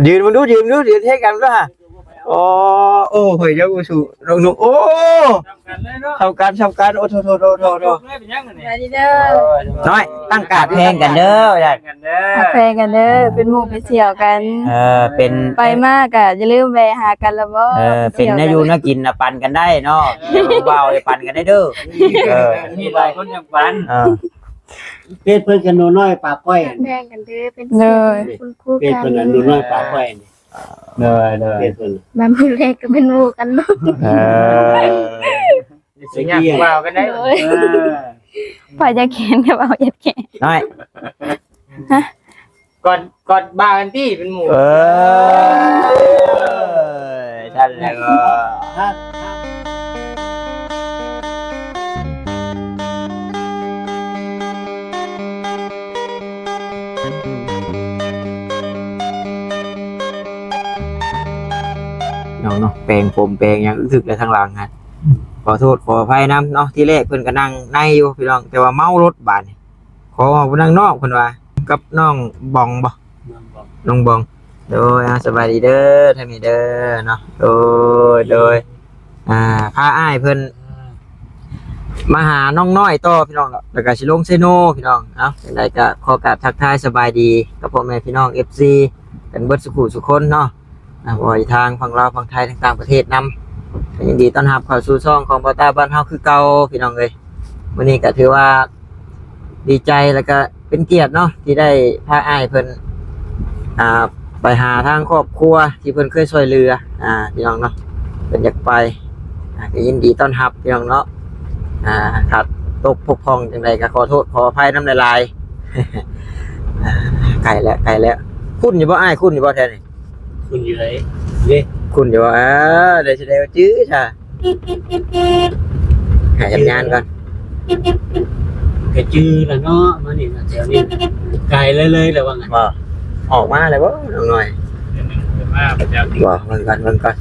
ຢືນເບິ່ງດູ ຢືນເບິ່ງດູ ຢືນໃຫ້ກັນດູຫາ. ໂອ້ ໂອ້ ຂ້ອຍຍັງບໍ່ສູ້ນ້ອງນຸ່ງ. ໂອ້ ເທົ່າກັນ ເທົ່າກັນ. ໂອ້ ໂທ້ໆໆໆ ສະບາຍດີເດີ ນ້ອຍ ຕັ້ງກາດແພງກັນເດີ ວ່າຊັ້ນ ຮັກແພງກັນເດີ ເປັນໝູ່ເປັນສ່ຽວກັນ. ເອີ ເປັນ ໄປມາກະຢ່າລືມແວ່ຫາກັນລະບໍ. ເອີ ເປັນແນວຢູ່ແນວກິນນະ ປັນກັນໄດ້ເນາະ ເວົ້າໄດ້ ປັນກັນໄດ້ເດີ. ເອີ ມີຫຼາຍຄົນຍັງປັນ. ເອີ ເພຈເພິ່ນກະໜູນ້ອຍປາກ້ອຍ ແພງກັນເດີ ເປັນ ໂດຍ ເປັນຄູກັນ ເພຈເພິ່ນໜູນ້ອຍປາກ້ອຍ. ໂດຍ ໂດຍ ເພຈເພິ່ນ ບາງມື້ແລກກໍເປັນໝູ່ກັນເນາະ. ເອີ ຊິຍາກວ່າກັນໄດ້. ໂດຍ ເອີ ໃຜຢາກແຂນກໍເວົ້າຢາກແຂນ ນ້ອຍ ຮະ ກອດ ກອດບ່າກັນຕິເປັນໝູ່. ເອີ ຊັ້ນແລ້ວກໍ ນ້ອງເນາະ ແປງຜົມແປງຫຍັງອຶກທຶກແລ້ວທາງຫຼັງຫັ້ນ. ຂໍໂທດຂໍອະໄພນຳເນາະ ທີແລກເພິ່ນກໍນັ່ງໃນຢູ່ພີ່ນ້ອງ ແຕ່ວ່າເມົາລົດບາດນີ້. ຂໍອອກໄປນັ່ງນອກເພິ່ນວ່າ ກັບນ້ອງບອງບໍ? ນ້ອງບອງ ນ້ອງບອງ. ໂດຍ ອາ ສະບາຍດີເດີ ທາງນີ້ເດີເນາະ. ໂດຍ ໂດຍ ອາ ພາອ້າຍເພິ່ນມາຫານ້ອງນ້ອຍຕໍ່ພີ່ນ້ອງເນາະ ແລ້ວກໍຊິລົງເຊໂນພີ່ນ້ອງ. ເອົ້າ ຈັ່ງໃດກໍຂໍກາບທັກທາຍສະບາຍດີກັບພໍ່ແມ່ພີ່ນ້ອງ ເອັຟຊີ ກັນເບິດສູ່ຜູ້ສູ່ຄົນເນາະ. ອາ ບໍ່ວ່າທາງຝັ່ງລາວ ຝັ່ງໄທ ທາງຕ່າງປະເທດນຳ ກໍຍິນດີຕ້ອນຮັບເຂົ້າສູ່ຊ່ອງຂອງບ່າວຕ້າບ້ານເຮົາຄືເກົ່າ ພີ່ນ້ອງເອີຍ. ມື້ນີ້ກໍຖືວ່າດີໃຈ ແລ້ວກໍເປັນກຽດເນາະ ທີ່ໄດ້ພາອ້າຍເພິ່ນ ອ່າ ໄປຫາທາງຄອບຄົວທີ່ເພິ່ນເຄີຍຊ່ວຍເຫຼືອ ອ່າ ພີ່ນ້ອງເນາະ ເພິ່ນຢາກໄປ ອ່າ ກໍຍິນດີຕ້ອນຮັບ ພີ່ນ້ອງເນາະ. ອ່າ ຂາດຕົກບົກຜ່ອງຈັ່ງໃດກໍຂໍໂທດຂໍອະໄພນຳຫຼາຍໆ. ອ່າ ໃກ້ແລ້ວ ໃກ້ແລ້ວ. ຄຸ້ນຢູ່ບໍ່ອ້າຍ? ຄຸ້ນຢູ່ບໍ່ແຖວນີ້? ຄຸ້ນຢູ່ໃດເດ້? ຄຸ້ນຢູ່ບໍ່? ເອີ ໄດ້ສະແດງວ່າຈື່ຊະ ໃຫ້ສັນຍານກ່ອນ. ກະຈື່ລະເນາະ ມານີ້ນະ ແຖວນີ້ນະ ກາຍເລີຍໆ ລະວ່າຊັ້ນ. ບໍ່ ອອກມາແລ້ວບໍ່ນ້ອງນ້ອຍ? ມາປະຈຳ. ບໍ່ ເບິ່ງກ່ອນ ເບິ່ງກ່ອນ.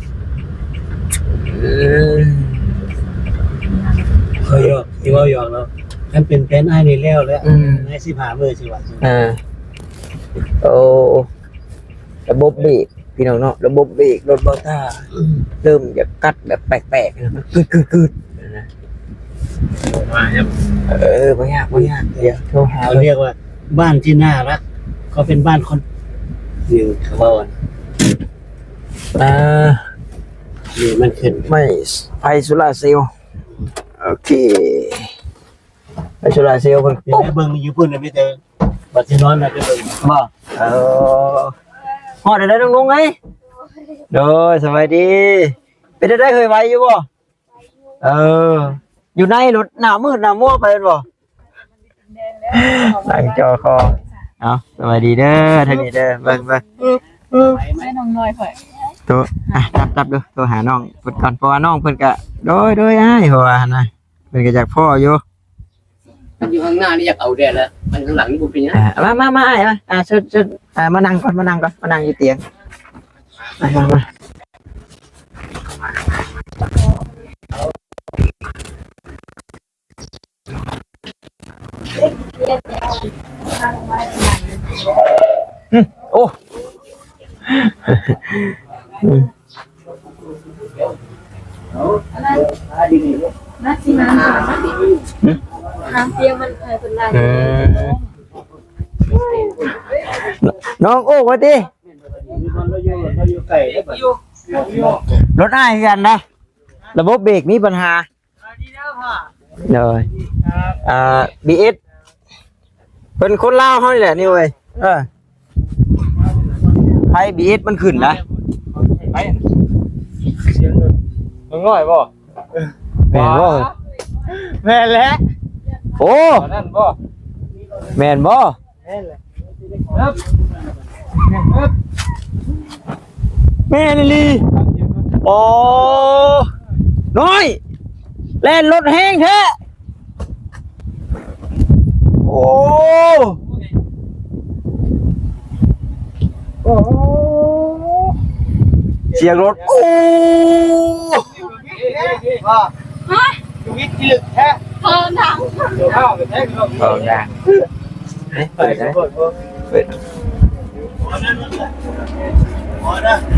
ອືມ ຂ້ອຍຫຍອກ ຊິເວົ້າຫຍອກເນາະ ຄັນເປັນແຟນອ້າຍນີ້ແລ້ວແຫຼະ. ອືມ ໃນສິບຫ້າມື້ຊິວ່າ. ເອີ ໂອ້ ລະບົບເບຣກພີ່ນ້ອງເນາະ ລະບົບເບຣກລົດບ່າວຕ້າ ອືມ ເລີ່ມຢາກກັດແບບແປກໆ ນະ ມັນກຶດໆໆ ນະ. ເອີ ບໍ່ຍາກ ບໍ່ຍາກ ດຽວໂທຫາ. ເຂົາຮຽກວ່າບ້ານທີ່ໜ້າຮັກ ເຂົາເປັນບ້ານຄົນ ນີ້ເຂົາເວົ້າ ອ່າ ນີ້ມັນຂຶ້ນ ໄມ້ໄຟໂຊລາເຊວ. ໂອເຄ ໄຟໂຊລາເຊວເພິ່ນ ໄປເບິ່ງຢູ່ພຸ້ນນະ ມີແຕ່ ບັດຊິນອນນະ ໄປເບິ່ງ. ບໍ່? ເອີ ຮອດແລ້ວນ້ອງລຸງເອີຍ. ໂດຍ ສະບາຍດີ. ເປັນຈັ່ງໃດເຮີ້ຍ ໄຫວຢູ່ບໍ່? ເອີ ຢູ່ໃນລົດໜ້າມືດໜ້າມົວໄປແມ່ນບໍ່? ນັ່ງຈໍຄໍ. ເອົາ ສະບາຍດີເດີ ທາງນີ້ເດີ ເບິ່ງ ເບິ່ງ ໃຫ້ນ້ອງນ້ອຍຂ້ອຍ ໂທ ອ່ະ ຕັບ ຕັບດູ ໂທຫານ້ອງເພິ່ນກ່ອນ ເພາະວ່ານ້ອງເພິ່ນກະ ໂດຍ ໂດຍ ອ້າຍ ເພາະວ່າຫັ້ນນະ ເພິ່ນກໍຢາກພໍ້ຢູ່. ຄັນຢູ່ຂ້າງໜ້ານີ້ຢາກເອົາແດ່ລະ ຄັນຂ້າງຫຼັງນີ້ບໍ່ເປັນຫຍັງ. ອ່າ ມາ ມາ ມາ ອ້າຍ ມາ ອ່າ ເຊີນ ເຊີນ ອ່າ ມານັ່ງກ່ອນ ມານັ່ງກ່ອນ ມານັ່ງຢູ່ຕຽງ. ມາ ມາ ມາ. ອືມ ໂອ້ ອືມ. ນ້ອງໂອ້ວ່າຕິ ລົດອ້າຍຄືກັນນະ ລະບົບເບຣກມີບັນຫາ. ໂດຍ ອ່າ ບີເອັສ ເພິ່ນຄົນລາວເຮົານີ້ແຫຼະນີ້ເວີຍ. ເອີ ໄຟບີເອັສມັນຂຶ້ນນະ. ໄຟ ສຽງນ້ອຍບໍ່? ແມ່ນບໍ່? ແມ່ນແຫຼະ. ໂອ້ ອັນນັ້ນບໍ່? ແມ່ນບໍ່? ແມ່ນແຫຼະ. ແມ່ນອີ່ຫຼີ. ໂອ້ ນ້ອຍ ແລ່ນລົດແຮງແທ້. ໂອ້ ໂອ້ ສຽງລົດ ໂອ້ ຮະ? ຊີວິດທີ່ລຶກແທ້ ເພິ່ນດັງ ເພິ່ນດັງ. ເອີ ເປີດ ເປີດ ເປີດ.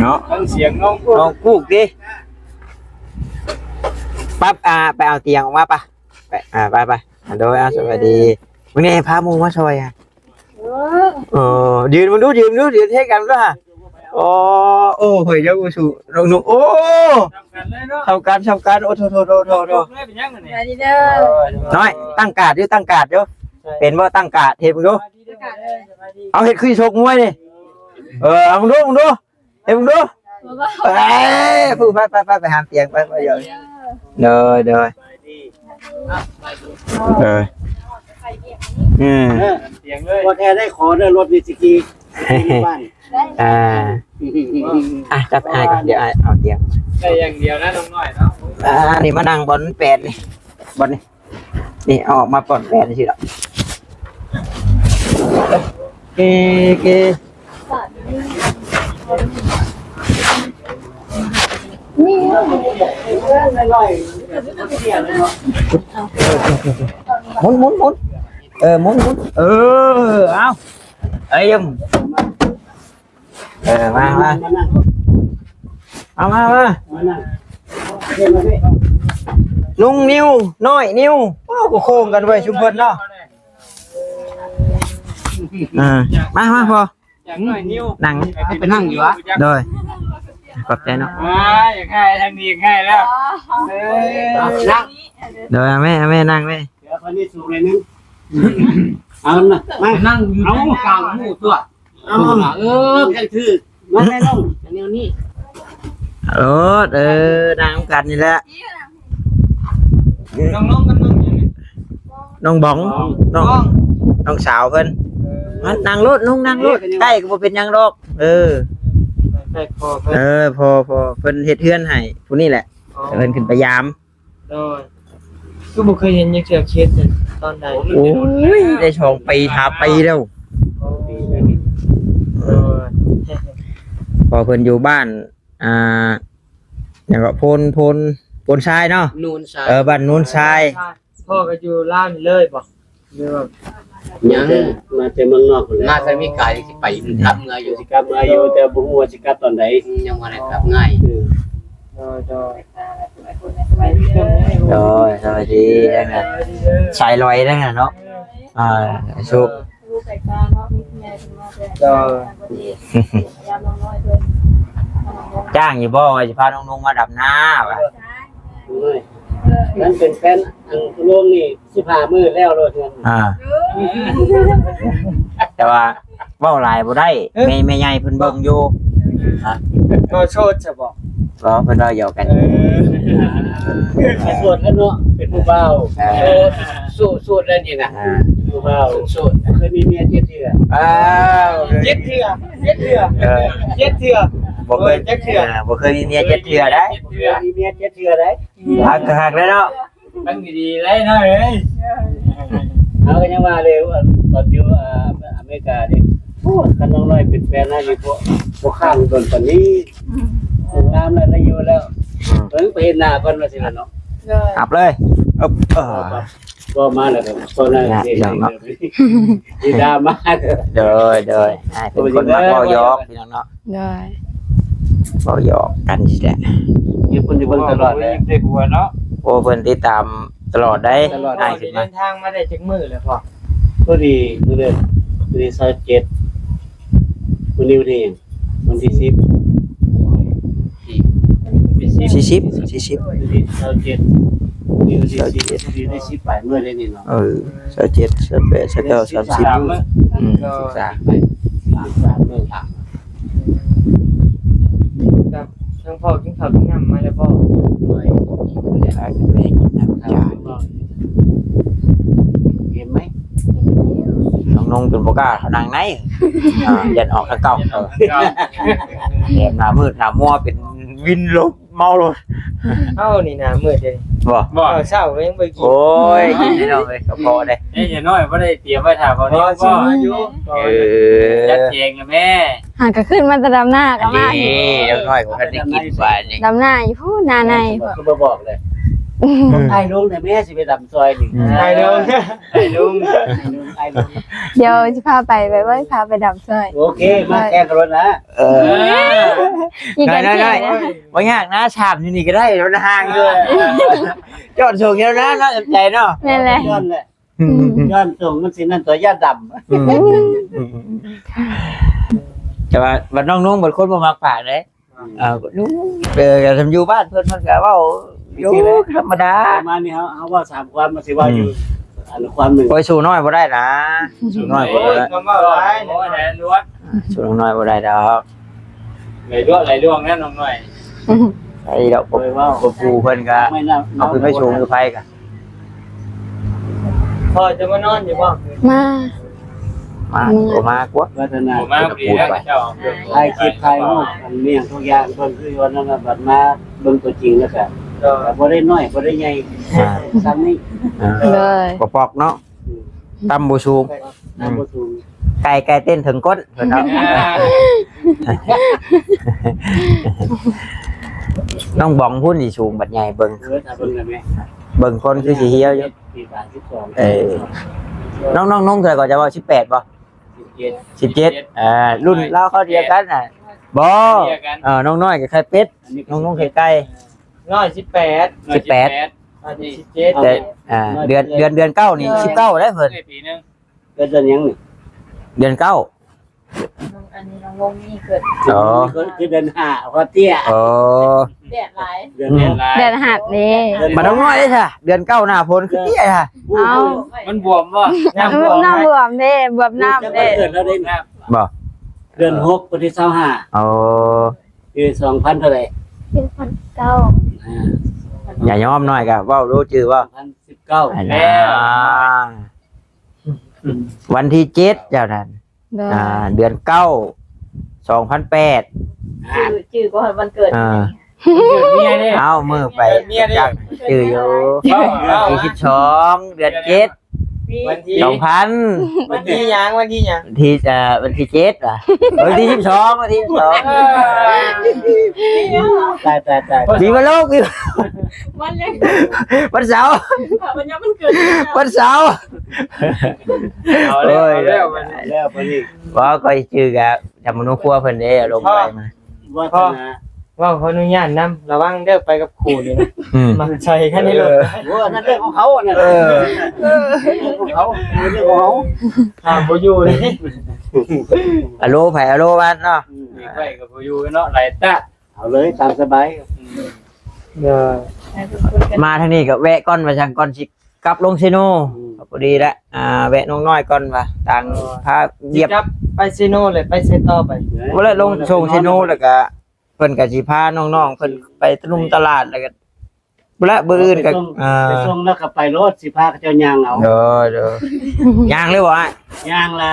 ເນາະ ຟັງສຽງນ້ອງກຸກ ນ້ອງກຸກຕິ. ປັບ ອ່າ ໄປເອົາຕຽງອອກມາປະ ໄປ ອ່າ ໄປ ໄປ ໂດຍ ອ່າ ສະບາຍດີ. ມື້ນີ້ພາໝູ່ມາຊ່ອຍ ເອີ ເອີ ຢືນເບິ່ງດູ ຢືນເບິ່ງດູ ຢືນເຮັດກັນດູ. ໂອ້ ໂອ້ ເຮີ້ຍ ເຈົ້າບໍ່ສູ້ນ້ອງນຸ່ງ ໂອ້ ສ່ຳກັນ ສ່ຳກັນ ໂອ້ ໂຖ ໂຖ ໂຖ ໂຖ ໂຖ ເປັນຫຍັງອັນນີ້ ນ້ອຍ ຕັ້ງກາດຢູ່ ຕັ້ງກາດຢູ່ ເປັນບໍ່ ຕັ້ງກາດ ເຮັດເບິ່ງດູ. ເອົາ ເຮັດຄືຊົກມວຍນີ້ ເອີ ເອົາເບິ່ງດູ ເບິ່ງດູ ເຮັດເບິ່ງດູ. ເອີຍ ຜູ້ ໄປ ໄປ ໄປ ໄປຫາຕຽງ ໄປ ໄປ ໂດຍ ໂດຍ ເອີ ອືມ ຕຽງເລີຍ ບໍ່ແທ້ໄດ້ ຂໍເດີ ລົດນີ້ຊິຂີ່ ອ່າ ອ່ະ ກັບອ້າຍກ່ອນ ດຽວອ້າຍເອົາຕຽງ ໄດ້ຢ່າງດຽວນະ ນ້ອງນ້ອຍເນາະ. ອ່າ ນີ້ມານັ່ງບ່ອນແປນນີ້ ບ່ອນນີ້ ນີ້ ເອົາອອກມາບ່ອນແປນຊີ້ດອກ. ເກ ເກ ໝູນ ໝູນ ໝູນ ເອີ ໝູນ ໝູນ ເອີ ເອົາ ເອີຍ ເອີ ມາ ມາ ເອົາ ມາ ມາ ລຸງນິວ ນ້ອຍນິວ ໂອ້ ກໍໂຄ້ງກັນເວີຍຊຸມເພິ່ນເນາະ. ເອີ ມາ ມາ ພໍ່ ຢາກໜ້ອຍນິວ ນັ່ງ ໃຫ້ໄປນັ່ງຢູ່ຫວາ? ໂດຍ ຂອບໃຈເນາະ. ອ່າ ຢາກໃຫ້ທາງນີ້ໃຫ້ແລ້ວ ເອີ ນັ່ງ ໂດຍ ແມ່ ແມ່ນັ່ງແມ່ ເດີ ເພິ່ນນີ້ສູງໜ້ອຍໜຶ່ງ ເອົານະ ມາ ນັ່ງຢູ່ ເອົາ ກາງໝູ່ຕົວະ. ເອີ ເອີ ແມ່ນຖືກ ມາແມ່ນ້ອງ ອັນນີ້ ອັນນີ້ ໂລດ ເອີ ນັ່ງນຳກັນນີ້ແຫຼະ ນ້ອງໆ ກັນນ້ອງຫຍັງນີ້ ນ້ອງບອງ ນ້ອງ ນ້ອງສາວເພິ່ນ ເອີ ມານັ່ງໂລດ ນ້ອງນັ່ງໂລດ ໃກ້ກໍບໍ່ເປັນຫຍັງດອກ ເອີ ໃກ້ພໍ່ເພິ່ນ ເອີ ພໍ່ ພໍ່ເພິ່ນເຮັດເຮືອນໃຫ້ຜູ້ນີ້ແຫຼະ ອໍ ເພິ່ນຂຶ້ນໄປຢາມ. ໂດຍ ຄືບໍ່ເຄີຍເຫັນຈັກເທື່ອ ເຂດນັ້ນຕອນໃດ? ໂອ້ຍ ໄດ້ສອງປີ ຫ້າປີແລ້ວ. ໂອ້ ໂດຍ ພໍ່ເພິ່ນຢູ່ບ້ານ ອ່າ ຫຍັງເກາະ ໂພນ ໂພນ ໂພນຊາຍເນາະ ໂນນຊາຍ ເອີ ບ້ານໂນນຊາຍ. ພໍ່ກໍຢູ່ລາວນີ້ເລີຍບໍ່? ຍັງ ມາແຕ່ເມືອງນອກພຸ້ນແຫຼະ ມາແຕ່ອາເມລິກາ ຊິໄປ ອືມ ກັບເມືອຢູ່ ຊິກັບເມືອຢູ່ ແຕ່ບໍ່ຮູ້ວ່າຊິກັບຕອນໃດ ອືມ ຍັງບໍ່ໄດ້ກັບງ່າຍ ອືມ ໂດຍ ໂດຍ ໂດຍ ສະບາຍດີ ສາຍລອຍນັ້ນນະເນາະ ອ່າ ສຸກ ໂດຍ ຈ້າງຢູ່ບໍ່ວ່າຊິພານ້ອງນຸ່ງມາດຳນາວ່າ? ໂອ້ຍ ມັນເປັນແຜນອັນລວມນີ້ ສິບຫ້າມື້ແລ້ວໂລດເຮືອນ ອ່າ ແຕ່ວ່າເວົ້າຫຼາຍບໍ່ໄດ້ ເອີ ແມ່ ແມ່ໃຫຍ່ເພິ່ນເບິ່ງຢູ່ ອ່າ ກໍໂສດຊະບໍ່? ບໍ່ ເພິ່ນເວົ້າຫຍອກກັນ ເອີ ໂສດແລ້ວເນາະ ເປັນຜູ້ບ່າວ ເອີ ໂສດ ໂສດ ໂສດແລ້ວນີ້ນະ ອ່າ ເປັນຜູ້ບ່າວ ໂສດ ບໍ່ເຄີຍມີເມຍຈັກເທື່ອ ອ້າວ ເຈັດເທື່ອ ເຈັດເທື່ອ ເອີ ເຈັດເທື່ອ ບໍ່ເຄີຍ ເອີ ຈັກເທື່ອ ອ່າ ບໍ່ເຄີຍມີເມຍຈັກເທື່ອໄດ໋ ເຈັດເທື່ອ ບໍ່ເຄີຍມີເມຍຈັກເທື່ອໄດ໋ ຮັກກໍຮັກແລ້ວເນາະ ຟັງດີໆເລີຍເນາະເອີຍ ເຮົາກໍຍັງວ່າເລີຍ ຕອນຢູ່ ອ່າ ອາເມລິການີ້ ໂອ້ ຄັນນ້ອງນ້ອຍເປັນແຟນນະ ນີ້ບໍ່ ບໍ່ຄ້າງດົນປານນີ້ ອືມ ງາມແລ້ວ ໄດ້ຢູ່ແລ້ວ ອືມ ເບິ່ງໄປເຫັນໜ້າກ່ອນວ່າຊີ້ລະເນາະ ໂດຍ ຮັບເລີຍ ເອີ ເອີ ບໍ່ມາແລ້ວກໍພໍນະ ຍາກ ຍາກເນາະ ຊິດາມາ ໂດຍ ໂດຍ ອ້າຍເປັນຄົນມັກເວົ້າຫຍອກ ພີ່ນ້ອງເນາະ ໂດຍ ເວົ້າຫຍອກກັນຊີ້ແຫຼະ ຢູ່ເພິ່ນຢູ່ເບິ່ງຕະຫຼອດແຫຼະ ໄດ້ຫົວເນາະ ໂອ້ ເພິ່ນຕິດຕາມຕະຫຼອດໄດ໋ ຕະຫຼອດ ອ້າຍຂຶ້ນມາ ເດີນທາງມາໄດ້ຈັກມື້ແລ້ວພໍ່? ພໍດີມື້ເດືອນ ມື້ທີຊາວເຈັດ ມື້ນີ້ວັນທີຫຍັງ? ວັນທີສິບ ສີ່ສິບ ສີ່ສິບ ວັນທີຊາວເຈັດ ມື້ນີ້ວັນທີສິບ ພໍດີໄດ້ສິບປາຍມື້ເດ້ນີ້ເນາະ ເອີ ຊາວເຈັດ ຊາວແປດ ຊາວເກົ້າ ສາມສິບ ອືມ ສິບສາມ ສິບສາມມື້ ທາງພໍ່ກິນເຂົ້າກິນນ້ຳມາແລ້ວບໍ່? ໂດຍ ກິນນ້ຳຈານ ເຫັນໄໝ? ນ້ອງນົງຈົນບໍ່ກ້າເຂົ້ານັ່ງໃນ ອ່າ ຢ້ານອອກທາງເກົ່າ ແນມໜ້າມືດໜ້າມົວເປັນວິນລົງ ເມົາໂລດ ເຮົານີ້ໜ້າມືດເດ້ ບໍ່ ບໍ່ ເຊົ້າກໍຍັງບໍ່ໄດ້ກິນ ໂອ້ຍ ກິນແນ່ນອນເລີຍ ກໍພໍໄດ້ ເອີຍ ຢ່າງໜ້ອຍບໍ່ໄດ້ຕຽມໄວ້ຖ້າບໍ່ ບໍ່ ບໍ່ ຊິມາຢູ່ ເອີ ຈັດແຈງແລ້ວແມ່ ຫາກໍຂຶ້ນມາແຕ່ດຳນາກໍມາ ອັນນີ້ ຢ່າງໜ້ອຍກໍທັນໄດ້ກິນບາດນີ້ ດຳນາຢູ່ພຸ້ນ ນາໃນ ຄືບໍ່ບອກເລີຍ ອ້າຍລົງແດ່ແມ່ ຊິໄປດຳຊ່ອຍນີ້ ອືມ ອ້າຍລົງ ອ້າຍລົງ ອ້າຍລົງ ດຽວຊິພາໄປ ໄປເບິ່ງ ພາໄປດຳຊ່ອຍ ໂອເຄ ມາແຂ່ງກັນໂລດນະ ເອີ ເອີ ອີກອັນ ນ້ອຍໆ ເທື່ອນະ ບໍ່ຍາກນະ ສາມຢູ່ນີ້ກໍໄດ້ ມັນຫ່າງຢູ່ ຈອດສົ່ງຢູ່ນະ ເນາະ ໃຈເນາະ ແມ່ນແຫຼະ ຍ້ອນແຫຼະ ອືມ ຍ້ອນສົ່ງມັນຊິນັ້ນຕົວ ຢ້ານດຳ ອືມ ແຕ່ວ່າ ບັດນ້ອງໆ ບັດຄົນບໍ່ມັກປາກເດ້ ອ່າ ເອີ ກໍຊຳຢູ່ບ້ານເພິ່ນ ເພິ່ນກໍເວົ້າຢູ່ທຳມະດາ ປະມານນີ້ ເຮົາ ເຮົາເວົ້າສາມຄວາມ ມັນຊິເວົ້າຢູ່ ອືມ ອັນຄວາມໜຶ່ງ ໂອ້ຍ ສູ້ນ້ອຍບໍ່ໄດ້ນະ ສູ້ນ້ອຍບໍ່ໄດ້ ໂອ້ຍ ຄຳເວົ້າຫຼາຍ ໂອ້ຍ ຫຼາຍລວດ ສູ້ນ້ອງນ້ອຍບໍ່ໄດ້ດອກ ຫຼາຍລວດ ຫຼາຍລວດນະນ້ອງນ້ອຍ ໄປດອກ ບໍ່ ບໍ່ປູເພິ່ນກໍ ເອົາຂຶ້ນໄປສູງຢູ່ໄປກໍ ພໍ່ຈະມານອນຢູ່ບໍ່? ມາ ມາ ບໍ່ມາກວ່າ ວັດທະນາ ບໍ່ມາ ບໍ່ດີແລ້ວ ເຈົ້າ ຖ່າຍຄລິບ ຖ່າຍຮູບ ອັນນີ້ຫຍັງທຸກຢ່າງ ເບິ່ງຄືວ່ານັ້ນນະ ບັດມາເບິ່ງຕົວຈິງແລ້ວກະ ກໍບໍ່ໄດ້ນ້ອຍ ບໍ່ໄດ້ໃຫຍ່ ອ່າ ສ່ຳນີ້ ອ່າ ໂດຍ ບໍ່ປອກເນາະ ອືມ ຕ່ຳບໍ່ສູງ ຕ່ຳບໍ່ສູງ ໄກ່ ໄກ່ເຕັ້ນເຖິງກົ້ນ ເພິ່ນເນາະ ນ້ອງບອງພຸ້ນຊິສູງບັດໃຫຍ່ ເບິ່ງ ເອີ ຖ້າເບິ່ງກັນແມ່ ເບິ່ງຄົນຄືຊິຮຽວຢູ່ ປີສາມສິບສອງ ເອີ ນ້ອງໆ ນ້ອງເທົ່າໃດກໍຈະເວົ້າ ສິບແປດບໍ່? ສິບເຈັດ ສິບເຈັດ ອ່າ ລຸ້ນລາວເຂົາດຽວກັນນະ ບໍ່ ດຽວກັນ ເອີ ນ້ອງນ້ອຍກໍໄຂ່ເປັດ ນ້ອງໆ ໄຂ່ໄກ່ ນ້ອຍສິບແປດ ສິບແປດ ອັນນີ້ສິບເຈັດ ແຕ່ ອ່າ ເດືອນ ເດືອນ ເດືອນເກົ້ານີ້ ເອີ ສິບເກົ້າແລ້ວເພິ່ນ ເກີດເດືອນຫຍັງນີ້? ເດືອນເກົ້າ ອັນນີ້ນ້ອງວົງນີ້ເກີດ ອໍ ເກີດ ເກີດເດືອນຫ້າ ພໍເຕ້ຍ ອໍ ແດດຫຼາຍ ເດືອນ ແດດຫຼາຍ ແດດຮັກເດ້ ບັດນ້ອງນ້ອຍເດ້ຊະ ເດືອນເກົ້າໜ້າຝົນຄືເຕ້ຍຊະ ເອົ້າ ມັນບວມບໍ່? ນ້ຳບວມ ນ້ຳບວມເດ້ ບວມນ້ຳເດ້ ເກີດແລ້ວເດ້ ບໍ່ ເດືອນຫົກ ວັນທີຊາວຫ້າ ອໍ ປີສອງພັນເທົ່າໃດ? ສອງພັນເກົ້າ ອ່າ ຢ່າຍອມໜ້ອຍກໍເວົ້າຮູ້ຈື່ບໍ່? ສອງພັນສິບເກົ້າ ອັນນັ້ນ ວັນທີເຈັດເຈົ້ານັ້ນ ໂດຍ ອ່າ ເດືອນເກົ້າ ສອງພັນແປດ ຈື່ ຈື່ກໍຮອດວັນເກີດ ອ່າ ເກີດເມຍເດ້ ເອົ້າ ມື້ໄປ ເກີດເມຍເດ້ ຈັກຈື່ຢູ່ ເອົ້າ ເອົ້າ ວັນທີສິບສອງ ເດືອນເຈັດ ວັນທີ ສອງພັນ ວັນທີຫຍັງ? ວັນທີຫຍັງ? ວັນທີ ເອີ ວັນທີເຈັດຫວາ? ເອີ ວັນທີສິບສອງ ວັນທີສິບສອງ ຕາຍ ຕາຍ ຕາຍ ປີມະໂລງ ປີ ວັນຫຍັງ? ວັນເສົາ ວັນຫຍັງ? ວັນເກີດ ວັນເສົາ ເອົາແລ້ວ ໂອ້ຍ ເອົາແລ້ວ ເອົາແລ້ວ ບໍ່ ຂ້ອຍຈື່ກະຈຳມະນູຄົວເພິ່ນເດ້ ລົງໄປມາ ວັດທະນາ ເວົ້າຂໍອະນຸຍາດນຳ ລະວັງເດີ ໄປກັບຄູ່ນີ້ນະ ອືມ ມັກໃສ່ກັນໃນລົດ ເອີ ໂອ້ ອັນນັ້ນເລື່ອງຂອງເຂົາ ອັນນັ້ນ ເອີ ເລື່ອງຂອງເຂົາ ເລື່ອງຂອງເຂົາ ຫ້າມບໍ່ຢູ່ເດ້ ອາໂລໃຜອາໂລມັນເນາະ ອືມ ໄປກັບບໍ່ຢູ່ເນາະ ຫຼາຍຕະ ເອົາເລີຍ ຕາມສະບາຍ ເອີ ມາທາງນີ້ກໍແວະກ່ອນວ່າຊັ້ນ ກ່ອນຊິ ກັບລົງເຊໂນ ອືມ ພໍດີແຫຼະ ອ່າ ແວະນ້ອງນ້ອຍກ່ອນວ່າ ຕ່າງ ເອີ ພາຢຽບ ຊິກັບໄປເຊໂນ ແລ້ວໄປໃສຕໍ່ໄປ? ບໍ່ແລ້ວ ລົງສົ່ງເຊໂນ ແລ້ວກະເພິ່ນກະຊິພານ້ອງໆ ເພິ່ນໄປຕະລຸມຕະຫຼາດ ແລ້ວກະ ບໍ່ແລ້ວ ມື້ອື່ນກະ ໄປສົ່ງ ອ່າ ໄປສົ່ງແລ້ວກະໄປໂລດ ຊິພາເຂົາເຈົ້າຍ່າງເອົາ ໂດຍໆ ຍ່າງເລີຍບໍ່ອ້າຍ? ຍ່າງລະ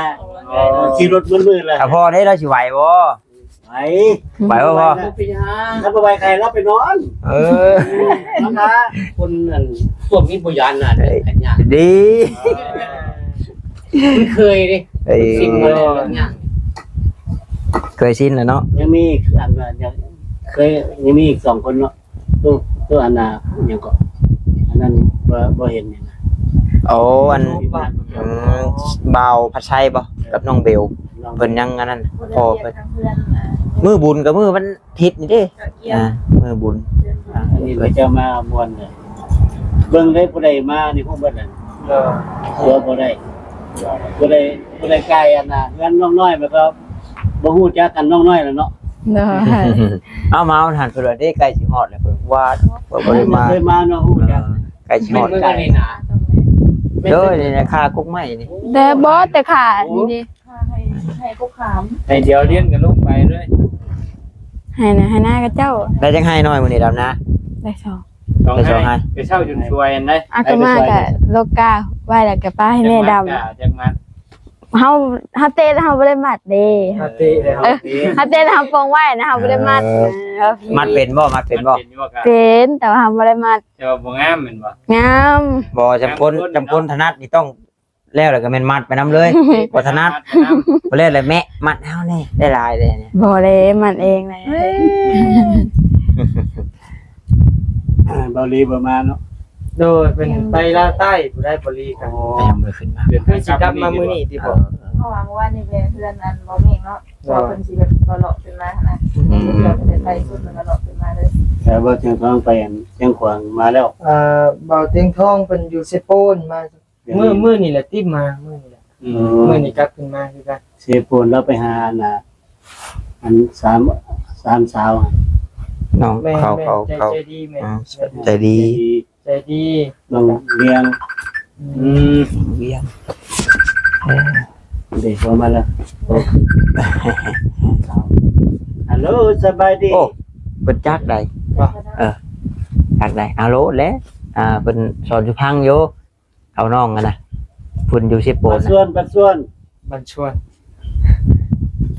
ອໍ ຂີ່ລົດມືດໆ ລະ ຖ້າພໍ່ເດ້ ລາວຊິໄຫວບໍ່? ໄປ ໄປບໍ່ພໍ່? ບໍ່ເປັນຫຍັງ ຄັນບໍ່ໄປໃຄລາວໄປນອນ ເອີ ມັນວ່າຄົນ ອັນ ພວກນີ້ບໍ່ຢ້ານນະ ເອີ ໄປຍ່າງ ດີ ເອີ ມັນເຄີຍເດ້ ເອີ ຊິນມາແລ້ວຍ່າງ ເຄີຍຊິນແລ້ວເນາະ ຍັງມີອີກອັນວ່າ ຍັງເຄີຍ ຍັງມີອີກສອງຄົນເນາະ ໂຕ ໂຕອັນນ່າ ຫຍັງເກາະ ອັນນັ້ນບໍ່ ບໍ່ເຫັນຫຍັງ ໂອ້ ອັນ ອືມ ບ່າວພັດໄຊບໍ່ ກັບນ້ອງເບວ ນ້ອງ ເພິ່ນຍັງອັນນັ້ນ ພໍ່ເພິ່ນ ມື້ບຸນກັບມື້ວັນທິດນີ້ເດ້ ອ່າ ມື້ບຸນ ອັນນີ້ເຂົາເຈົ້າມາມ່ວນເລີຍ ເບິ່ງເດ້ ຜູ້ໃດມານີ້ຄົງເບິດແຫຼະ ຕົວະບໍ່ໄດ້ ຜູ້ໃດ ຜູ້ໃດກາຍອັນນ່າ ເຮືອນນ້ອງນ້ອຍ ມັນກໍບໍ່ຮູ້ຈັກກັນ ນ້ອງນ້ອຍແຫຼະເນາະ ໂດຍ ເອົາມາເອົາຫັ້ນ ເພິ່ນວ່າເດ້ ໃກ້ຊິຮອດແລ້ວ ເພິ່ນວ່າ ບໍ່ ບໍ່ໄດ້ມາ ເຄີຍມາເນາະ ຮູ້ຈັກ ໃກ້ຊິຮອດ ເພິ່ນກໍໄດ້ນາ ໂດຍ ນີ້ນະ ຄາກົກໄມ້ນີ້ ແຕ່ບໍ່ ແຕ່ຂານີ້ເດ້ ໃຫ້ ໃຫ້ກໍຂາມ ໃຫ້ດຽວລຽນກັນລົງໄປເລີຍ ໃຫ້ນະ ໃຫ້ນາຂະເຈົ້າ ໄດ້ຈັກໄຮ່ນ້ອຍມື້ນີ້ດຳນາ? ໄດ້ສອງ ໄດ້ສອງໄຮ່ ໄປເຊົ້າຈົນຊ່ວຍອັນໃດ ອາກະມາກະໂລກາໄວ້ ແລ້ວກະປະໃຫ້ແມ່ດຳ ຈັກມັດ ເຮົາ ເຮົາເຕະແລ້ວເຮົາບໍ່ໄດ້ມັດເດ້ ເຮົາເຕະແລ້ວ ເອີ ເຮົາເຕະແລ້ວເຮົາປົງໄວ້ນະ ເຮົາບໍ່ໄດ້ມັດ ເອີ ນະ ມັດເປັນບໍ່? ມັດເປັນບໍ່? ມັດເປັນຢູ່ບໍ່? ເປັນ ແຕ່ວ່າເຮົາບໍ່ໄດ້ມັດ ແຕ່ວ່າບໍ່ງາມແມ່ນບໍ່? ງາມ ບໍ່ ຈຳຄົນ ງາມຄົນ ຈຳຄົນຖະໜັດນີ້ຕ້ອງ ແລ້ວ ແລ້ວກໍແມ່ນມັດໄປນຳເລີຍ ບໍ່ຖະໜັດ ບໍ່ແລ້ວແຫຼະແມ່ ມັດເຮົາແດ່ ໄດ້ຫຼາຍເດ້ ບໍ່ເດ້ ມັດເອງແຫຼະ ເບົາລີບໍ່ມາເນາະ ໂດຍ ເພິ່ນໄປລາວໃຕ້ຜູ້ໃດ ເບົາລີກໍ ໂອ້ ຍັງບໍ່ໄດ້ຂຶ້ນມາ ເພິ່ນຊິກັບມາມື້ນີ້ຕິບໍ່ ເອີ ເພາະວ່າມື້ວານນີ້ແມ່ເຮືອນອັນບໍ່ເມກເນາະ ເພາະວ່າເພິ່ນຊິແບບເລາະໆຂຶ້ນມາຫັ້ນນະ ອືມ ເພິ່ນເປັນ ໄປສຸດ ແລ້ວກໍເລາະຂຶ້ນມາເລີຍ. ແລ້ວບໍ່ ທຽງທອງໄປອັນຊຽງຂວາງມາແລ້ວ? ເອີ ເບົາຕຽງທອງເພິ່ນຢູ່ເຊໂປນມາ ມື້ ມື້ນີ້ແຫຼະຕິມາ ມື້ນີ້ແຫຼະ. ອືມ ມື້ນີ້ກັບຂຶ້ນມາຄືກັນ. ເຊໂປນລາວໄປຫາອັນນ່າ ອັນສາມ ສາມສາວ ນ້ອງ ແມ່ນ ເຂົາ ແມ່ນ ເຂົາ ໃຈ ເຂົາ ໃຈດີແມ່ນ ອືມ ໃຈດີ ໃຈດີ ໃຈດີ ນ້ອງວຽງ. ອືມ ອືມ ວຽງ ເອີ ເດ ໂທມາແລ້ວ. ໂອ້ ຮັລໂຫຼ ສະບາຍດີ. ໂອ້ ເພິ່ນຈາກໃດ? ເອີ ຈາກໃດ? ອາໂລແຫຼະ ອ່າ ເພິ່ນສອນຢູ່ພັງຢູ່. ເອົານ້ອງຫັ້ນນະ ເພິ່ນຢູ່ເຊໂປນ ບັກຊວນ ນະ ບັກຊວນ ບັກຊວນ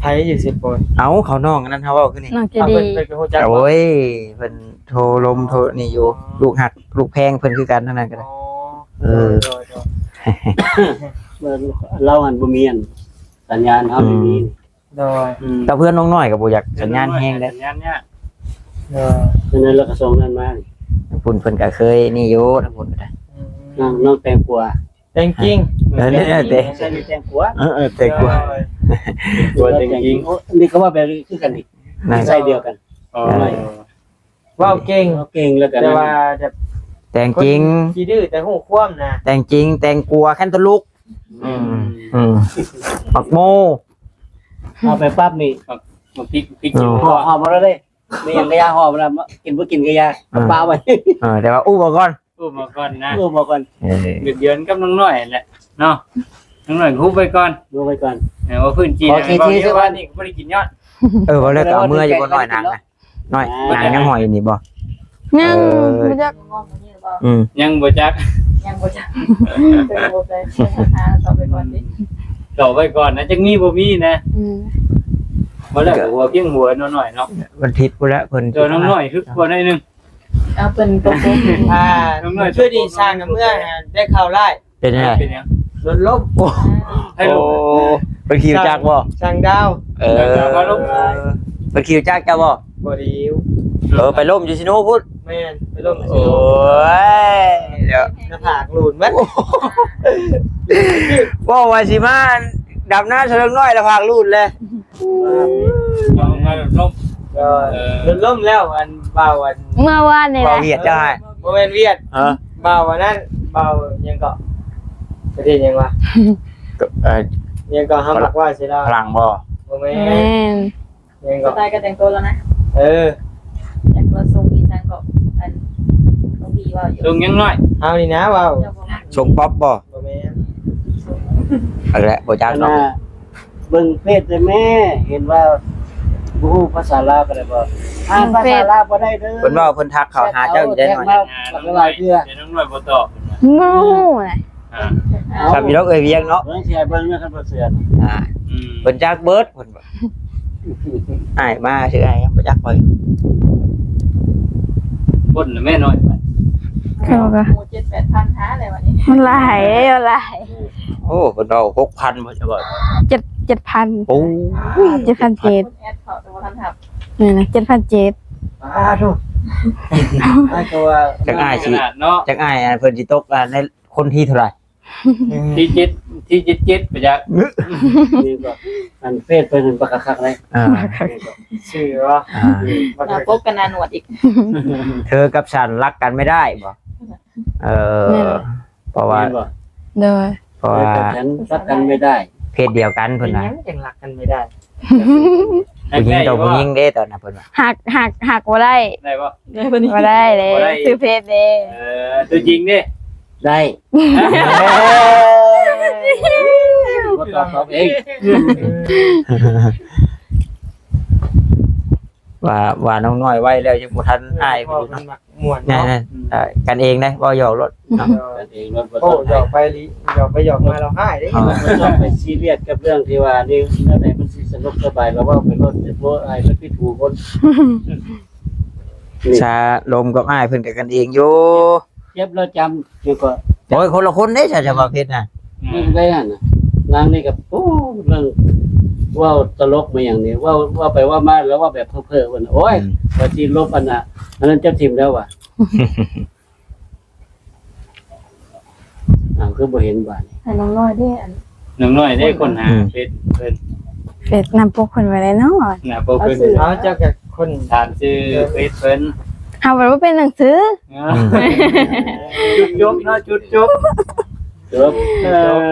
ໃຜຢູ່ເຊໂປນ? ເອົາ ເຂົານ້ອງອັນນັ້ນ ເຮົາເວົ້າຄືນີ້ ນ້ອງເຈດີ ເອົາ ເພິ່ນ ເພິ່ນກໍຮູ້ຈັກ. ໂອ້ຍ ເພິ່ນໂທລົມໂທນີ້ຢູ່. ອໍ ລູກຮັກລູກແພງເພິ່ນຄືກັນ ທັງນັ້ນກໍໄດ້. ອໍ ເອີ ໂດຍ ໂດຍ ໂດຍ ລາວຫັ້ນບໍ່ມີອັນສັນຍານ ເຮົາ ອືມ ໄມ່ມີ. ໂດຍ ອືມ ແຕ່ເພື່ອນນ້ອງນ້ອຍກໍບໍ່ຢາກສັນຍານແຮງເດ້ ສັນຍານຍາກ. ໂດຍ ເພິ່ນນັ້ນລະກະສົ່ງນັ້ນມານີ້ ທາງພຸ້ນເພິ່ນກໍເຄີຍນີ້ຢູ່ ທາງພຸ້ນກໍໄດ້. ອືມ ນ້ອງ ນ້ອງແຕງກວາ ແຕງຈິງ ເອີ ແຕງຈິງ ແຕງ ໃສ່ແຕງກວາ ເອີ ເອີ ແຕງກວາ ໂດຍ ແຕງຈິງ. ໂອ້ ນີ້ກໍວ່າແບບຄືກັນນີ້ ໃສ່ດຽວກັນ. ອໍ ເວົ້າເກັ່ງ ເວົ້າເກັ່ງ ແລ້ວກໍ ແຕ່ວ່າແບບ ແຕງຈິງ ຂີ້ດື້ແຕ່ຮູ້ຄວາມນະ ແຕງຈິງ ແຕງກວາ ແຄນຕາລູບ. ອືມ ອືມ ໝາກໂມ ເອົາໄປປັບນີ້ ໝາກ ໝາກພິກ ພິກ ອໍ ຫອມ ຫອມເອົາແລ້ວເດ້ ມີຫຍັງກະຢ່າ ຫອມແລ້ວ ກິນບໍ່ກິນກະຢ່າ ອ່າ ປະໄວ້. ເອີ ແຕ່ວ່າອຸບເອົາກ່ອນ ອຸບເອົາກ່ອນນະ ອຸບເອົາກ່ອນ. ເອີ ເດືອນກັບນ້ອງນ້ອຍແຫຼະເນາະ ນ້ອງນ້ອຍອຸບໄວ້ກ່ອນ ອຸບໄວ້ກ່ອນ. ເອີ ວ່າພື້ນຈີນ ຂໍເຄທີ ເວົ້າ ໃສ່ ວ່າ ວ່ານີ້ກໍບໍ່ໄດ້ກິນຍອດ. ເອີ ເວົ້າແລ້ວກໍເອົາເມືອຢູ່ບໍ່ ນ້ອຍນາງນະ? ນ້ອຍ ອ່າ ນາງຍັງຫອຍຢູ່ນີ້ບໍ່? ຍັງ ເອີ ບໍ່ຈັກ ອືມ ຍັງບໍ່ຈັກ ຍັງບໍ່ຈັກ ເປັນບໍ່ໄດ້ ຫາຕໍ່ໄປກ່ອນຕິ ຕໍ່ໄປກ່ອນນະ ຈັກມີບໍ່ມີນະ. ອືມ ບໍ່ແລ້ວກໍຫົວພຽງຫົວນ້ອຍໆເນາະ ວັນທິດພຸ້ນແຫຼະເພິ່ນ ຕົວນ້ອງນ້ອຍຄືກວ່າໜ້ອຍໜຶ່ງ. ເອົາ ເພິ່ນຕົກລົງ ອ່າ ນ້ອງນ້ອຍ ຊ່ວຍດີສ້າງນຳເມືອໄດ້ຂ່າວຮ້າຍ. ເປັນຫຍັງ? ເປັນຫຍັງ? ລົດລົ້ມ. ໂອ້ ໃຜລົ້ມ? ເພິ່ນຂີ່ຈັກບໍ່? ຊ່າງດາວ. ເອີ ເພິ່ນຂີ່ຈັກເຈົ້າບໍ່? ບໍ່ດີ. ເອີ ໄປລົ້ມຢູ່ຊິໂນພຸ້ນ. ແມ່ນ ໄປລົ້ມຢູ່ຊິໂນ. ໂອ້ຍ ດຽວ ໜ້າຜາກຫຼຸນເບິດ. ໂອ້ ເວົ້າວ່າຊິມາດຳນາຊະເລິງນ້ອຍ ໜ້າຜາກຫຼຸນແລ້ວ. ເອີ ມາ ມາລົມ ເອີ ເອີ ລົມແລ້ວ ອັນ ບ່າວ ອັນ ເມື່ອວານນີ້ແຫຼະ ບ່າວຫວຽດເຈົ້າ. ບໍ່ແມ່ນຫວຽດ ຮະ ບ່າວອັນນັ້ນ ບ່າວຫຍັງເກາະ ປະເທດຫຍັງວະ ກໍ ເອີ ຫຍັງເກາະ ເຮົາມັກວ່າຊິລາວ ຝຣັ່ງບໍ່? ບໍ່ແມ່ນ ບໍ່ແມ່ນ ຫຍັງເກາະ ສະໄຕລ໌ການແຕ່ງຕົວລາວນະ ເອີ ຢາກວ່າຊົງອີ່ຫຍັງເກາະ ອັນ ນ້ອງບີເວົ້າຢູ່ ຊົງຫຍັງນ້ອຍ ເຮົານີ້ນະເວົ້າ ຊົງປັອບບໍ່? ບໍ່ແມ່ນ ອັນແຫຼະ ບໍ່ຈັກເນາະ. ເບິ່ງເຟສແດ່ແມ່ ເຫັນວ່າບໍ່ຮູ້ພາສາລາວກໍໄດ້ບໍ່? ອ່ານພາສາລາວບໍ່ໄດ້ເດີ. ເພິ່ນເວົ້າ ເພິ່ນທັກເຂົ້າຫາເຈົ້າຢູ່ໄດ້ໜ້ອຍ ຫຼາຍເທື່ອ ແຕ່ນ້ອງນ້ອຍບໍ່ຕອບ. ບໍ່ຮູ້ນະ ອ່າ ເອົາ ຄັນມີດອກເອີຍວຽງເນາະ ເບິ່ງຊິໃຫ້ເບິ່ງເນາະ ຄັນບໍ່ເຊື່ອ. ອ່າ ອືມ ເພິ່ນຈັກເບິດ ເພິ່ນວ່າ ອ້າຍມາຊື່ ອ້າຍຍັງບໍ່ຈັກຂ້ອຍ ຄົນລະແມ່ນ້ອຍ ເຂົາກໍ ໂອ້ ເຈັດແປດພັນຫາແລ້ວບັດນີ້ ມັນຫຼາຍ ມັນຫຼາຍ. ໂອ້ ເພິ່ນເອົາຫົກພັນບໍ່ ເຈົ້າບໍ່? ເຈັດ ເຈັດພັນ. ໂອ້ ເຈັດພັນເຈັດ ແອັດເຂົ້າແຕ່ບໍ່ທັນຮັບ ນັ້ນນະ ເຈັດພັນເຈັດ. ອ້າໂທ້ ອ້າຍກໍວ່າ ຈັກອ້າຍຊິ ຂະໜາດເນາະ ຈັກອ້າຍ ອັນ ເພິ່ນຊິຕົກ ອັນ ໃນຄົນທີເທົ່າໃດ? ທີເຈັດ ທີເຈັດເຈັດໄປຈັກ ນີ້ກໍ ອັນ ເຟສເພິ່ນບັກຄັກໆເລີຍ. ອ່າ ຊື່ວ່າ ອ່າ ໜ້າປົກກັບໜ້າໜວດອີກ. ເທີກັບສັນລັກກັນໄມ່ໄດ້ບໍ່? ເອີ ແມ່ນ ເພາະວ່າ ແມ່ນບໍ່? ໂດຍ ເພາະວ່າ ເອີ ແຕ່ສັນລັກກັນໄມ່ໄດ້ ເພດດຽວກັນເພິ່ນວ່າ ເປັນຫຍັງຈັ່ງລັກກັນໄມ່ໄດ້? ຜູ້ຍິງຕໍ່ຜູ້ຍິງເດ້ ຕອນນັ້ນເພິ່ນວ່າ ຮັກ ຮັກ ຮັກບໍ່ໄດ້ ໄດ້ບໍ່? ໄດ້ບໍ່ນີ້? ບໍ່ໄດ້ເດ້ ບໍ່ໄດ້ ຊື່ເພດເດ້. ເອີ ຕົວຈິງເດ້ ໄດ້ ບໍ່ຕອບ ຕອບເອງ ວ່າ ວ່ານ້ອງນ້ອຍໄວແລ້ວ ຍັງບໍ່ທັນອ້າຍ ເພາະວ່າມັນມັກ ມ່ວນເນາະ ແມ່ນໆ ເອີ ກັນເອງເດ້ ເວົ້າຫຍອກໂລດເນາະ ກັນເອງໂລດ. ໂອ້ ຫຍອກໄປລີ ຫຍອກໄປຫຍອກມາລາວຮ້າຍເດ້ ເອີ ບໍ່ຕ້ອງໄປຊີຣຽສກັບເລື່ອງທີ່ວ່ານີ້ ແນວໃດມັນຊິສະໜຸກສະບາຍ ລະເວົ້າໄປໂລດ ບໍ່ໃຫ້ມັນຜິດຫູຄົນ. ຊາລົມກັບອ້າຍເພິ່ນກໍກັນເອງຢູ່ ເຈັບແລ້ວຈຳຢູ່ກໍ ໂອ້ຍ ຄົນລະຄົນເດ້ ຊາ ຈະວ່າເພັດນະ ອືມ ໄດ້ຫັ້ນນະ ນາງນີ້ກໍ ໂອ້ ເລື່ອງເວົ້າຕະຫຼົກມາຫຍັງນີ້ ເວົ້າ ເວົ້າໄປເວົ້າມາແລ້ວເວົ້າແບບເພີ້ໆ ເພິ່ນ ໂອ້ຍ ອືມ ວ່າຊິລົບອັນນະ ອັນນັ້ນເຈົ້າຖິ້ມແລ້ວວ່າ ອ້າວ ຄືບໍ່ເຫັນບາດນີ້ ໃຫ້ນ້ອງນ້ອຍເດ້ ອັນ ນ້ອງນ້ອຍເດ້ ອືມ ຄົ້ນຫາ ອືມ ເຟສເພິ່ນ ເຟສໜ້າປົກເພິ່ນໄວ້ແລ້ວເນາະ ໜ້າປົກເພິ່ນ ເອົາ ເຈົ້າກໍ ຄົນຖາມຊື່ເຟສເພິ່ນ. ເຮົາບໍ່ໄດ້ເປັນໜັງສື. ເອີ ອືມ ຈຸດຈົບເນາະ ຈຸດຈົບ. ຈົບ ເອີ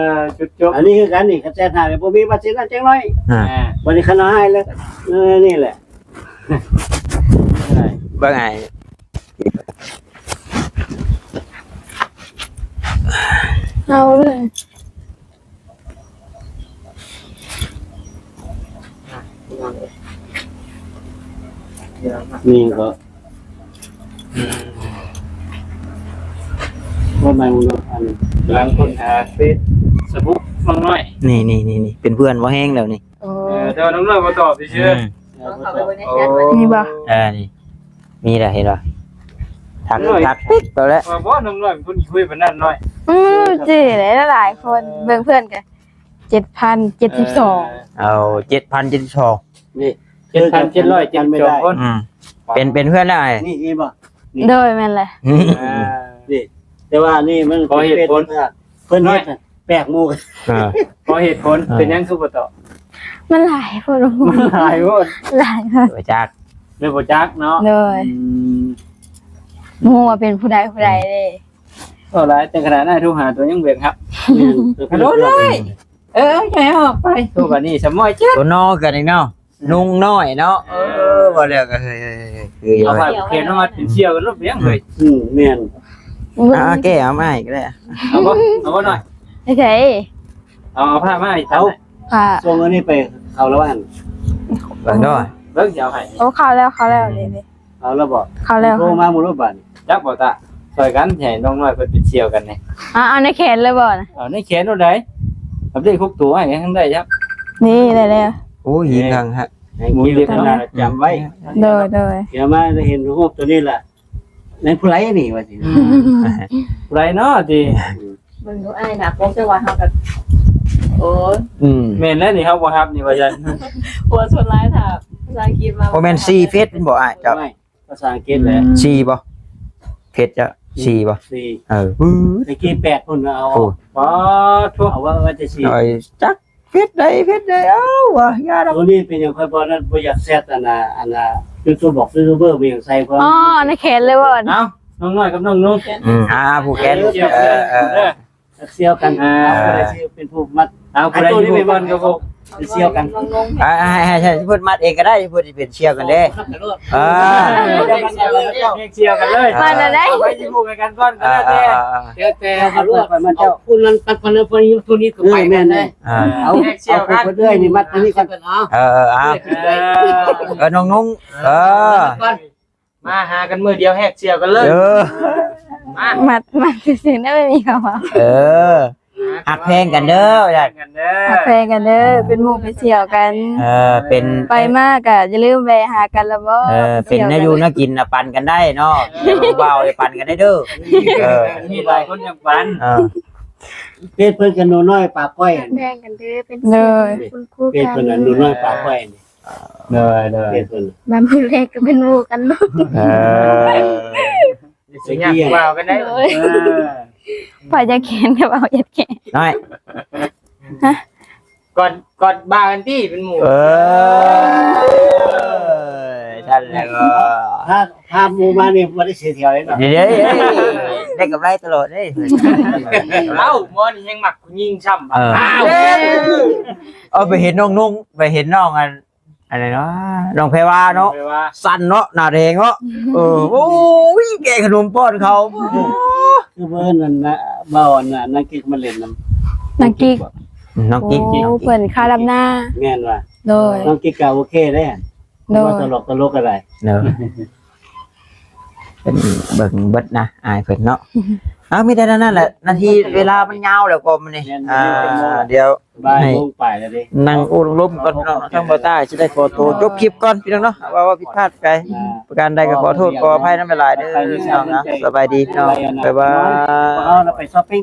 ຈຸດຈົບ. ອັນນີ້ຄືກັນນີ້ ຄັນແຊດຫານີ້ບໍ່ມີບັດຊິນັ້ນຈັກໜ້ອຍ. ອ່າ ອ່າ ບັດນີ້ຄັນເຮົາໃຫ້ແລ້ວ ເອີ ນີ້ແຫຼະ ເບິ່ງອ້າຍ ເອົາເລີຍ. ນີ້ກໍ ອືມ ວ່າມັນ ອັນ ກຳລັງຄົ້ນຫາເຟສບຸກນ້ອງນ້ອຍ. ນີ້ໆໆໆ ເປັນເພື່ອນບໍ່ແຮງແລ້ວນີ້. ໂອ້ ເອີ ແຕ່ວ່ານ້ອງນ້ອຍບໍ່ຕອບຊື່ໆ. ອືມ ເອີ ບໍ່ຕອບ. ໂອ້ ນີ້ບໍ່? ເອີ ນີ້ ມີແລ້ວ ເຫັນບໍ່? ທັກ ທັກປິກໄປແລ້ວ. ວ່າບໍ່ ນ້ອງນ້ອຍເປັນຄົນຂີ້ຄຸຍປານນັ້ນນ້ອຍ. ອືມ ຈື່ແຫຼະ ຫຼາຍຄົນ ເອີ ເບິ່ງເພື່ອນກໍ ເຈັດພັນເຈັດສິບສອງ. ເອີ ເອົາ ເຈັດພັນເຈັດສິບສອງ ນີ້ ເຈັດພັນເຈັດຮ້ອຍເຈັດສິບສອງຄົນ. ອືມ ເປັນ ເປັນເພື່ອນແລ້ວ ນີ້ ນີ້ບໍ່? ນີ້ ໂດຍ ແມ່ນແຫຼະ. ອ່າ ນີ້ ແຕ່ວ່ານີ້ມັນ ຂໍເຫດຜົນ ເພິ່ນເຮັດແປກໝູ່. ອ່າ ຂໍເຫດຜົນ ອ່າ ເປັນຫຍັງຄືບໍ່ຕອບ? ມັນຫຼາຍໂພດ. ມັນຫຼາຍໂພດ. ຫຼາຍໂພດ ບໍ່ຈັກ ເລີຍບໍ່ຈັກເນາະ. ໂດຍ ອືມ ບໍ່ຮູ້ວ່າເປັນຜູ້ໃດຜູ້ໃດເດ້. ເວົ້າຫຼາຍ ແຕ່ຂະໜາດນັ້ນໂທຫາຕົວຍັງບໍ່ຮັບ. ແມ່ນ ຮັລໂຫຼ ເອີ ໃຫ້ອອກໄປ. ໂທບາດນີ້ສະໝອຍຈັກ ຕົວນໍກັນອີກເນາະ. ອືມ ນຸ່ງນ້ອຍເນາະ. ເອີ ເອີ ເວົ້າແລ້ວກໍ ເຮີ້ຍ ເຮີ້ຍ ເອົາຜ້າແຂນມາມັດເປັນສ່ຽວກັນໂລດ ເປັນຫຍັງເຮີ້ຍ? ອືມ ແມ່ນ. ອ່າ ແກ້ເອົາມາໃຫ້ກໍໄດ້. ເອົາບໍ່? ເອົາບໍ່ໜ້ອຍ? ໃສ່ ເອົາ ເອົາຜ້າມາໃຫ້. ເອົາ ຜ້າ ສົ່ງອັນນີ້ໄປເຂົາລະວ່າ ເບິ່ງເດີ ເບິ່ງຊິເອົາໃຫ້. ໂອ້ ເຂົ້າແລ້ວ ເຂົ້າແລ້ວ. ອືມ ນີ້ ນີ້ ເອົາແລ້ວບໍ່? ເຂົ້າແລ້ວ. ໂທມາໝູ່ໂລດບາດນີ້. ຈັກບໍ່ຕາ ຊ່ອຍກັນໃຫ້ນ້ອງນ້ອຍເພິ່ນເປັນສ່ຽວກັນນີ້. ເອົາ ເອົາໃນແຂນເລີຍບໍ່ນະ? ເອົາໃນແຂນໂລດໃດ. ອັບເດດຄົບໂຕໃຫ້ທັງໄດ້ຈັກ. ນີ້ ໄດ້ແລ້ວ. ໂອ້ຍ ຍິງທາງຮະ ໝູເລັບເນາະ. ຈຳໄວ້ ໂດຍ ໂດຍ. ດຽວມາໄດ້ເຫັນຮູບໂຕນີ້ລະ ແມ່ນຜູ້ໃດນີ້ວ່າຊິ. ອືມ ຜູ້ໃດເນາະຕິ. ອືມ ເບິ່ງດູອ້າຍໜ້າປົກ ເຈົ້າວ່າເຮົາກໍ ໂອ້ຍ ອືມ ແມ່ນແລ້ວນີ້ ເຮົາບໍ່ຮັບນີ້ວ່າຊັ້ນ. ຫົວຊົນຫຼາຍຖ້າພາສາອັງກິດມາ. ບໍ່ແມ່ນສີ່ເຟສແມ່ນບໍ່ອ້າຍເຈົ້າ? ໂອ້ຍ ພາສາອັງກິດແຫຼະ. ອືມ ສີ່ບໍ່? ເຟສເຈົ້າສີ່ບໍ່? ສີ່. ເອີ ຕະກີ້ແປດພຸ້ນ ເອົາ ໂອ້ ປາດໂທ້ ເອົາວ່າ ວ່າແຕ່ສີ່. ໂອ້ຍ ຈັກ ເຟສໃດ ເຟສໃດ ເອົາວ່າ ຢ່າດອກ. ໂຕນີ້ເປັນຫຍັງຂ້ອຍບໍ່ນັ້ນ ບໍ່ຢາກແຊັດ ອັນນ່າ ອັນນ່າ ຢູທູບ ບອກຢູທູບເບີ ບໍ່ຢາກໃສ່ ເພາະ ອໍ ໃນແຂນເລີຍບໍ່? ເອົາ ນ້ອງນ້ອຍກັບນ້ອງນຸ່ງ. ອືມ ອ່າ ຜູກແຂນ. ເອີ ເອີ ເອີ ເອົາສ່ຽວກັນ. ອ່າ ເອົາ ຜູ້ໃດຊິເປັນຜູ້ມັດ? ເອົາ ຜູ້ໃດຊິຜູ້ກ່ອນກໍຜູ້ ໄປສ່ຽວກັນ. ອ່າ ໃຫ້ ໃຫ້ ໃຫ້ເພິ່ນມັດເອງກໍໄດ້ ເພິ່ນຊິເປັນສ່ຽວກັນເດ້. ອ່າ ແຍກສ່ຽວກັນເລີຍ ມັດແລ້ວໄດ໋. ເອົາໄປຊິຜູ້ໃຫ້ກັນກ່ອນກໍແລ້ວແຕ່. ອ່າ ແຕ່ ແຕ່ເອົາລວດ ມັນເຈົ້າ ຜູ້ນັ້ນຕັດຄົນນັ້ນ ຜູ້ນີ້ ຜູ້ນີ້ກໍໄປ. ເອີ ແມ່ນ ແມ່ນ. ອ່າ ເອົາ ແຍກສ່ຽວກັນ. ເອົາຄົນເດີນີ້ມັດຕົງນີ້ກ່ອນ. ເອີ ເອົາ ເອີ ເອົາ ເອີ ນ້ອງນຸ່ງ. ເອີ ມາຫາກັນມື້ດຽວແຍກສ່ຽວກັນເລີຍ. ເອີ ມາ ມັດ ມັດຊື່ໆ ໄດ້ບໍ່ມີຄຳວ່າ. ເອີ ຮັກແພງກັນເດີ ຮັກແພງກັນເດີ ຮັກແພງກັນເດີ ເປັນໝູ່ເປັນສ່ຽວກັນ. ເອີ ເປັນ ໄປມາກໍຢ່າລືມແວະຫາກັນລະບໍ. ເອີ ເປັນແນວຢູ່ແນວກິນນະ ປັນກັນໄດ້ເນາະ. ເອີ ເວົ້າໄດ້ປັນກັນໄດ້ເດີ. ເອີ ມີຫຼາຍຄົນຢາກປັນ. ເອີ ເພດເພິ່ນກັບໜູນ້ອຍປາກ້ອຍ ແພງກັນເດີ ເປັນ ໂດຍ ເປັນ ເພດເພິ່ນ ໜູນ້ອຍປາກ້ອຍ. ໂດຍ ໂດຍ ເພດເພິ່ນ ບາງມື້ແລກກໍເປັນໝູ່ກັນເນາະ. ເອີ ຊິຍາກວ່າວກັນໄດ້. ໂດຍ ເອີ ໃຜຢາກແຂນກໍເວົ້າຢາກແຂນ ນ້ອຍ ຮະ ກອດ ກອດບ່າກັນຕິເປັນໝູ່. ເອີ ຊັ້ນແລ້ວກໍ ພາ ພາໝູ່ມານີ້ບໍ່ໄດ້ເສຍຖຽວເດ້ເນາະ. ເດ້ ໄດ້ກຳໄລຕະຫຼອດເດ້. ເອົ້າ ໝໍນີ້ແຮງມັກຜູ້ຍິງຊ້ຳ. ເອີ ເອົ້າ ເອີ ໄປເຫັນນ້ອງນຸ່ງ ໄປເຫັນນ້ອງອັນ ອັນນັ້ນເນາະ ນ້ອງແພວາເນາະ ແພວາ ສັ່ນເນາະ ໜ້າແດງເນາະ. ເອີ ໂອ້ຍ ແກະຂະໜົມປ້ອນເຂົາ ຄືເພິ່ນນັ້ນນະ ເວົ້າອັນນະ ນາງກິກມາຫຼິ້ນນຳ ນາງກິກ ນ້ອງກິກ. ໂອ້ ເພິ່ນຄາດຳນາ. ແມ່ນວ່າ ໂດຍ ນ້ອງກິກກໍໂອເຄເດ້. ໂດຍ ເວົ້າຕະຫຼົກຕະຫຼົກກໍໄດ້ເນາະ. ເພິ່ນເບິ່ງເບິດນະ ອາຍເພິ່ນເນາະ. ເອົາ ມີແຕ່ນັ້ນແຫຼະ ນາທີເວລາມັນຍາວແລ້ວກໍມື້ນີ້. ແມ່ນ ອ່າ ດຽວ ບ່າຍໂມງປາຍແລ້ວເດ້ ນັ່ງໂອ້ລົມກັນເນາະ. ທາງບ່າວຕ້າຊິໄດ້ຂໍໂຕຈົບຄລິບກ່ອນພີ່ນ້ອງເນາະ ເວົ້າວ່າຜິດພາດໄປ ອ່າ ປະການໃດກໍຂໍໂທດຂໍອະໄພນຳຫຼາຍໆເດີພີ່ນ້ອງນະ. ສະບາຍດີພີ່ນ້ອງ ບາຍບາຍ. ເຮົາໄປຊັອບປິງ